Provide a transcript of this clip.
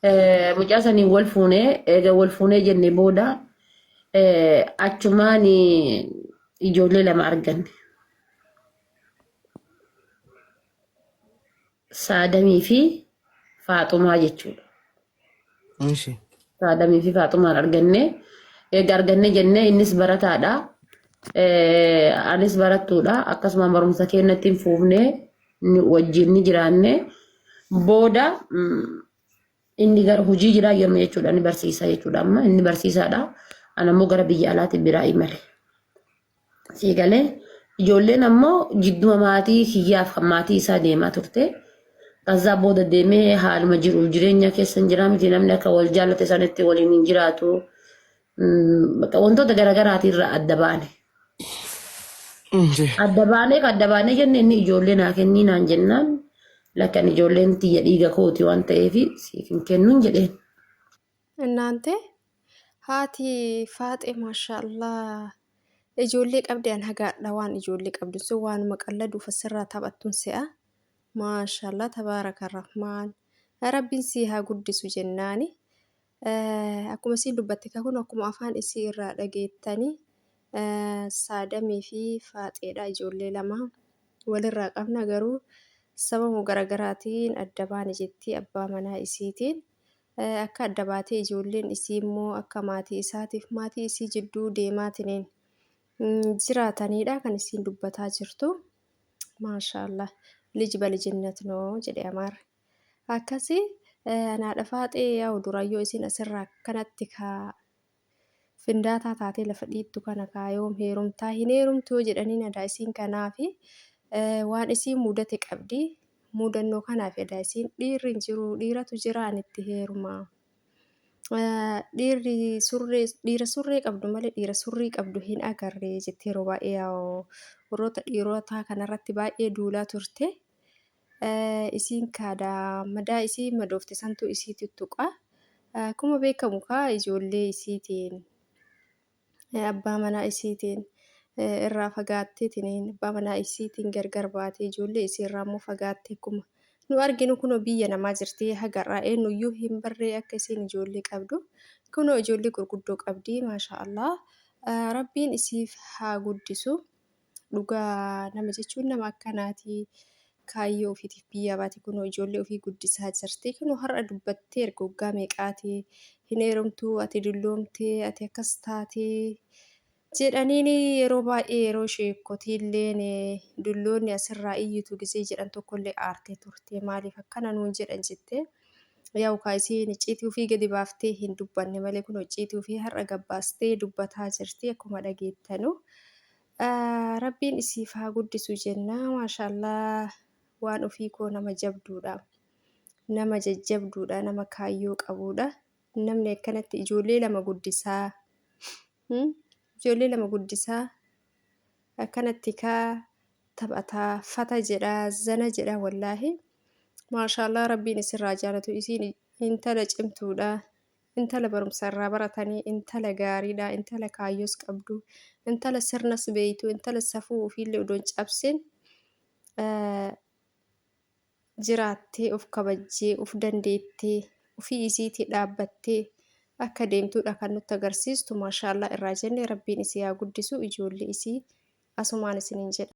Mucaa saniin wal fuunee eega wal fuunee jenne booda achumaan ijoollee lama arganne. Saadamii fi Faaxumaa jechuudha. Ishi. Saadamii fi Faaxumaan arganne. Eega arganne jennee innis barataadha. Anis barattuudha. Akkasuma barumsa keenyatti hin fuufne wajjin ni jiraanne. Booda inni gara hojii jiraa yommuu jechuudha inni barsiisaa jechuudha amma inni barsiisaadha. Ana immoo gara biyya alaatti biraa imale. Sii galee ijoolleen ammoo jidduma maatii kiyyaaf kan maatii isaa deemaa turte. Kazaa booda deemee haaluma jiruuf jireenya keessa hin jiraa miti namni akka wal jaallate sanitti waliin hin jiraatu. Bakka wantoota garaagaraatiin irraa adda baane. Adda baanee adda baanee jenne inni ijoollee naa kennii naan jennaan lakkan ijoolleen tiyya dhiiga kooti waan ta'eef siif hin kennuun jedheen. Innaante haati faaxee maashaallah ijoollee qabdi an hagaadha waan ijoollee qabdu sun waanuma qalladuuf asirraa taphattun se'a maashaallah tabaaraka rahmaan rabbiin sii haa guddisu jennaani akkuma isiin dubbatte kun akkuma afaan isii irraa dhageettani saadamii fi faaxeedha ijoollee lama walirraa qabna garuu sababa garagaraatiin adda baane jetti abbaa manaa isiitiin. Akka adda baatee ijoolleen isii immoo akka maatii isaatiif maatii isii jidduu deemaatiniin jiraataniidha kan isiin dubbataa jirtu. Maashaallah lij balijinnat noo jedhe amaarri. Akkasi anaadha faaxee yaa'u durayyoo isiin asirraa akkanatti kaa findaataa taatee lafa dhiittu kana kaa yoom heerumtaa hin heerumtu yoo jedhaniin adaa isiin kanaafi waan isiin mudate qabdi mudannoo kanaaf edaa isiin dhiirri hin jiru dhiiratu jira ani itti heeruma dhiirri surree dhiira surree qabdu malee dhiira surrii qabdu hin agarre jettee yeroo baay'ee warroota dhiirotaa kanarratti baay'ee duulaa turte. Isiin kaada madaa isii madoofte santu isii tuttuqa. Akkuma beekamu kaa ijoollee isiitiin abbaa manaa isiitiin irraa fagaatteetiin abbaa manaa isiitiin gargar baatee ijoollee isii irraa immoo fagaattee akkuma nu arginu kunoo biyya namaa jirti hagarraa eenyuyyuu hin barree akka isiin ijoollee qabdu kunoo ijoollee gurguddoo qabdi maashaa Allah rabbiin isiif haa guddisu. Dhugaa nama jechuun nama akkanaati. Kaayyoo ofiitiif biyyaa baate kunoo ijoollee ofii guddisaa jirti. Kunoo har'a dubbattee erga waggaa meeqaati hin heerumtuu ati dulloomtee ati akkas taatee jedhaniin yeroo baay'ee yeroo sheekkotiilleen dulloonni asirraa iyyitu gisee jedhan tokkollee aartee turte maaliif akkana nuun jedhan jettee. Yaa'u kaa isiin icciitii ofii gadi baaftee hin dubbanne malee kunoo icciitii ofii har'a gabbaastee dubbataa jirti akkuma dhageettanu. Rabbiin isiif haa guddisu jenna maashaallah waan ofii koo nama jabduudha. Nama jajjabduudha nama kaayyoo qabuudha. Namni akkanatti ijoollee lama guddisaa ijoollee lama guddisaa akkanatti kaa taphataa fata jedha zana jedha wallaahi maashaallah rabbiin isirraa jaalatu isiin intala cimtuudha intala barumsa irraa baratanii intala gaariidha intala kaayyoos qabdu intala sirnas beeytu intala safuu ofiillee odoo hin cabsin jiraattee of kabajjee of dandeettee ofii isiitii dhaabbattee akka deemtuudha kan nutti agarsiistu maashaallaa irraa jenne rabbiin isii haa guddisu ijoollee isii asumaan isiniin jedha.